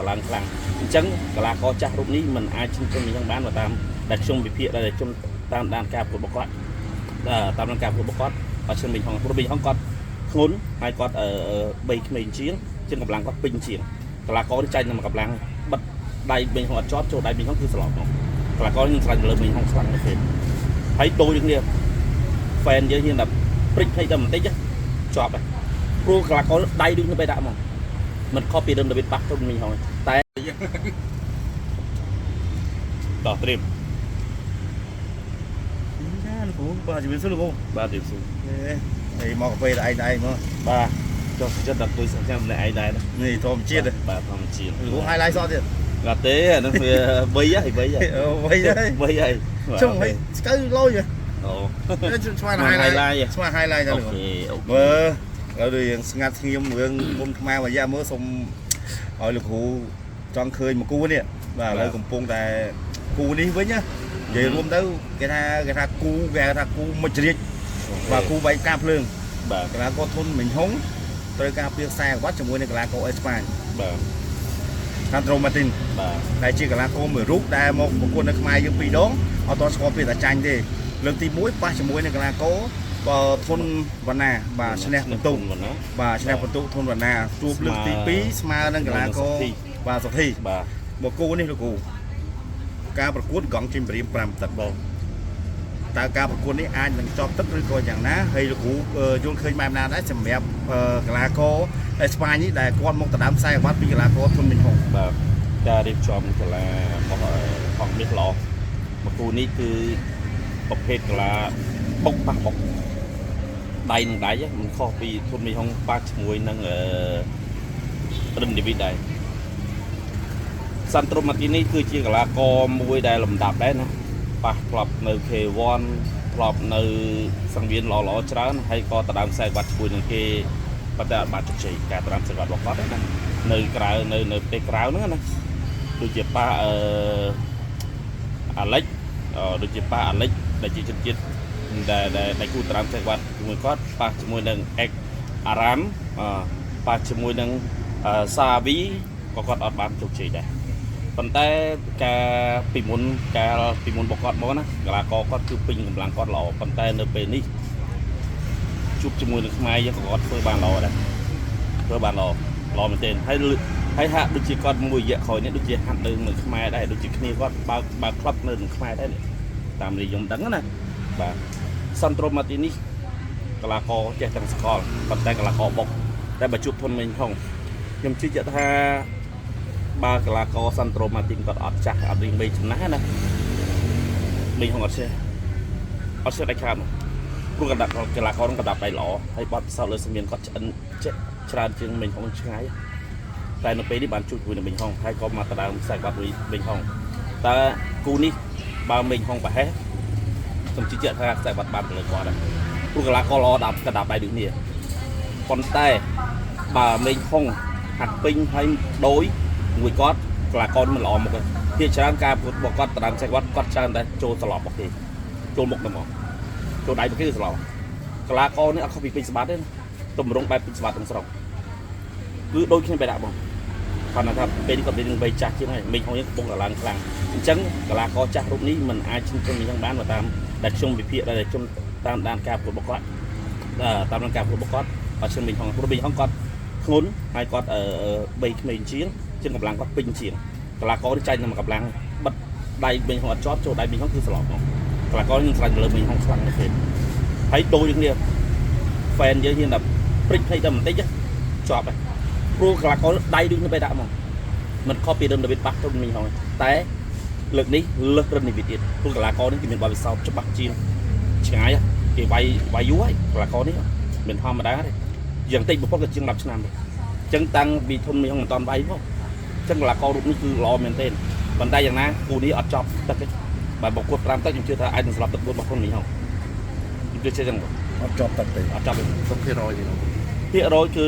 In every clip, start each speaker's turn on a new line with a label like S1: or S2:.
S1: ឡើងខ្លាំងអញ្ចឹងកីឡាករចាស់រូបនេះមិនអាចឈ្នះធនមីហុងបានបើតាមដែលខ្ញុំវិភាគដែលខ្ញុំតាមដានការប្រកួតរបស់គាត់តាមដានការប្រកួតរបស់គាត់អត់ឈ្នះមីហុងព្រោះមីហុងគាត់ធ្ងន់ហើយគាត់បីក្មេងជាងជាងកម្លាំងគាត់ពេញជាងកីឡាករនេះចាញ់នឹងកម្លាំងបិទដៃមីហុងអត់ជាប់ចូលដៃមីហុងគឺស្លប់ហ្មងកីឡាករខ្ញុំស្រឡាញ់លើមីហុងខ្លាំងមែនទេហើយដូចគ្នា fan យើងហ៊ានតែព្រិចភ្នែកតែបន្តិចជាប់ហើយព្រោះកីឡាករដៃដូចគ្នាបែដាក់ហ្មងមិនខុសពីរឹមដាវីតប៉ះទៅមីហុងតែតោះត្រៀម
S2: ចាលោកគ្រូបាទជំរាបសួរលោកគ្រូ
S1: បាទត្រៀមសួរ
S2: អេមកកាហ្វេតែឯងតែឯងមក
S1: បាទចុះចិត្តដល់គួយចាំម្នាក់ឯងដែរណា
S2: នេះធម្មជាតិ
S1: បាទធម្មជាតិ
S2: លោកគ្រូ highlight សតទៀត
S1: បាទទេអានោះវាវ័យហើយវ័យហើយ
S2: អូវៃហើយ
S1: វ័យហើយ
S2: ជុំហើយស្កៅលយ
S1: អូ
S2: ស្មាន highlight ស្មាន highlight ដល់លោក
S1: អូខេអូខេ
S2: មើលឥឡូវរឿងស្ងាត់ស្ងៀមរឿងគុំខ្មែរមួយរយៈមើលសូមឲ្យលោកគ្រូចង់ឃើញមកគូនេះបាទឥឡូវកំពុងតែគូនេះវិញណានិយាយរួមទៅគេថាគូគេថាគូមុជរាជបាទគូបែកការភ្លើង
S1: បាទ
S2: កីឡាករធុនមិញហុងត្រូវការពារខ្សែក្រវ៉ាត់ជាមួយនឹងកីឡាករអេស្ប៉ាញ
S1: បាទ
S2: សាន់ត្រូម៉ាទីន
S1: បាទ
S2: ដែលជាកីឡាករមួយរូបដែលមកប្រកួតនៅខ្មែរយើងពីរដងអត់ទាន់ស្គាល់ពាក្យថាចាញ់ទេលើកទី1ប៉ះជាមួយនឹងកីឡាករបើធុនវណ្ណាបាទឈ្នះបន្ទុក
S1: ណា
S2: បាទឈ្នះបន្ទុកធុនវណ្ណាជួបលើកទី2ស្មើនឹងកីឡាករបាទសុធី
S1: បាទ
S2: មកគូនេះលោកគ្រូការប្រកួតកង់ជីមរៀម5ទឹក
S1: បាទ
S2: តើការប្រកួតនេះអាចនឹងចប់ទឹកឬក៏យ៉ាងណាហើយលោកគ្រូយល់ឃើញបែបណាដែរសម្រាប់កីឡាករអេស្ប៉ាញនេះដែលគាត់មកដណ្ដើមខ្សែក្រវ៉ាត់ពីកីឡាករធុនមិញហុង
S1: បាទការរៀបចំកីឡារបស់ហងនេះល្អមកគូនេះគឺប្រភេទកីឡាបុកប៉ះបុកដៃនឹងដៃមិនខុសពីធុនមីហុងប៉ះជាមួយនឹងអឺរិនឌីវីតដែរសាន់ត្រូម៉ាទីនីគឺជាកីឡាករមួយដែលលំដាប់ដែរណាប៉ះធ្លាប់នៅ K1 ធ្លាប់នៅសង្វៀនល្អល្អច្រើនហើយក៏ដណ្ដើមខ្សែបាត់ជាមួយនឹងគេប៉ុន្តែអត់បានជោគជ័យការដណ្ដើមខ្សែបាត់របស់គាត់ទេណានៅក្រៅនៅនៅប្រទេសក្រៅហ្នឹងណាដូចជាប៉ះអឺអាលិចដូចជាប៉ះអាលិចដែលជាជនជាតិដែលដែលគូដណ្ដើមខ្សែបាត់ជាមួយគាត់ប៉ះជាមួយនឹងអេកអារ៉ាមប៉ះជាមួយនឹងសាវីក៏គាត់អត់បានជោគជ័យដែរប៉ុន្តែការពីមុនកាលពីមុនរបស់គាត់មកណាកីឡាករគាត់គឺពេញកម្លាំងគាត់ល្អប៉ុន្តែនៅពេលនេះជួបជាមួយនឹងខ្មែរយើងក៏គាត់ធ្វើបានល្អដែរធ្វើបានល្អល្អមែនទែនហើយហើយហាក់ដូចជាគាត់មួយរយៈក្រោយនេះដូចជាហាត់នៅនៅខ្មែរដែរដូចជាគ្នាគាត់បើកបើកក្លឹបនៅក្នុងខ្មែរដែរនេះតាមនេះខ្ញុំដឹងណាបាទសាន់ត្រូម៉ាទីនេះកីឡាករចេះទាំងសកលប៉ុន្តែកីឡាករបុកតែបើជួបធុនមេងហុងខ្ញុំជឿជាក់ថាបើកីឡាករសាន់ត្រូម៉ាទីនគាត់អត់ចាស់អត់រៀងមេចំណាស់ណាមេងហុងអត់ចេះអត់ចេះដាច់ខាតមកព្រោះកណ្ដាប់កីឡាករនឹងកណ្ដាប់ដៃល្អហើយបត់ពិសោធន៍លើសមានគាត់ឆ្អិនចេះច្រើនជាងមេងហុងឆ្ងាយតែនៅពេលនេះបានជួបជាមួយនឹងមេងហុងហើយក៏មកដដើមខ្សែគាត់មួយមេងហុងតើគូនេះបើមេងហុងប្រហែសខ្ញុំជឿជាក់ថាខ្សែគាត់បានទៅលើគាត់ដែរព្រោះកីឡាករល្អដាប់កណ្ដាប់ដៃដូចគ្នាប៉ុន្តែបើមេងហុងហាត់ពេញហើយដោយមួយគាត់កីឡាករមិនល្អមកទេភាគច្រើនការប្រកួតរបស់គាត់ដដើមខ្សែគាត់គាត់ច្រើនតែចូលត្រឡប់របស់គេចូលមុខទៅមកចូលដៃរបស់គេគឺត្រឡប់កីឡាករនេះអត់ខុសពីពេញសម្បត្តិទេណាទម្រង់បែបពេញសម្បត្តិទាំងស្រុងគឺដូចគ្នាបែបដាក់បងគាត់ថាពេលនេះគាត់មានវ័យចាស់ជាងហើយមេឃហុងនេះកំពុងតែឡើងខ្លាំងអញ្ចឹងកីឡាករចាស់រូបនេះមិនអាចឈ្នះមេឃហុងបានបើតាមដែលខ្ញុំវិភាគដែលខ្ញុំតាមដានការប្រកួតរបស់គាត់តាមដានការប្រកួតរបស់គាត់អត់ឈ្នះមេឃហុងព្រោះមេឃហុងគាត់ធ្ងន់ហើយគាត់បីក្មេងជាងជាងកម្លាំងគាត់ពេញជាងកីឡាករនេះចាញ់នឹងកម្លាំងបិទដៃមេឃហុងអត់ជាប់ចូលដៃមេឃហុងគឺស្លប់ហ្មងកីឡាករខ្ញុំស្រឡាញ់លើមេឃហុងខ្លាំងមែនទេហើយដូចគ្នា fan យើងហ៊ានតែព្រិចភ្នែកតែបន្តិចជាប់ហើយព្រោះកីឡាករដៃដូចគ្នាបែដាក់ហ្មងមិនខុសពីរឹមដាវីតប៉ះទៅមីហងតែលើកនេះលើសរឹមដាវីតទៀតព្រោះកីឡាករនេះគេមានបទពិសោធន៍ច្បាស់ជាងឆ្ងាយគេវាយវាយយូរហើយកីឡាករនេះមិនធម្មតាទេយ៉ាងតិចបំផុតក៏ជាង10ឆ្នាំដែរអញ្ចឹងតាំងពីធុនមីហងមិនតាន់វាយផងអញ្ចឹងកីឡាកររូបនេះគឺល្អមែនទែនប៉ុន្តែយ៉ាងណាគូនេះអត់ចប់ទឹកទេបើប្រកួត5ទឹកខ្ញុំជឿថាអាចនឹងស្លាប់ទឹក4របស់ធុនមីហងខ្ញុំជឿជាក់ចឹងបង
S2: អត់ជាប់ទឹកទេ
S1: អត់ចប់ទេ
S3: សុំភាគរយទេ
S1: ភាគរយគឺ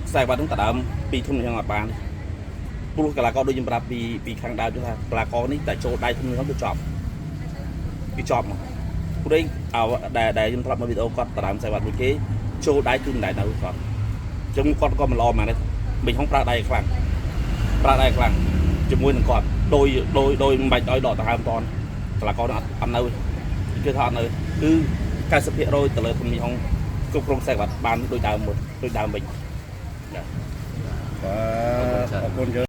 S1: ខ្សែបាត់ហ្នឹងដដើមពីធុនយ៉ាងអត់បានព្រោះកីឡាករដូចខ្ញុំប្រាប់ពីពីខាងដើមចឹងថាកីឡាករនេះតែចូលដៃធុនយ៉ាងគឺចប់គឺចប់មកព្រោះអោដែលដែលខ្ញុំធ្លាប់មើលវីដេអូគាត់ដដើមខ្សែបាត់មួយគេចូលដៃគឺមិនដែលនៅគាត់ចឹងគាត់ក៏មិនល្អហ្មងដែរមិញហងប្រើដៃខ្លាំង ប្រាក់ដែរខ្លាំងជាមួយនឹងគាត់ដោយដោយដោយមិនបាច់ឲ្យដកដង្ហើមតន់កីឡាករនោះអត់នៅគឺថាអត់នៅគឺ90%ទៅលើធុនមីហុងគ្រប់គ្រងខ្សែក្រវ៉ាត់បានដូចដើមមុនដូចដើមវិញ
S2: បាទអរគុណច្រើន។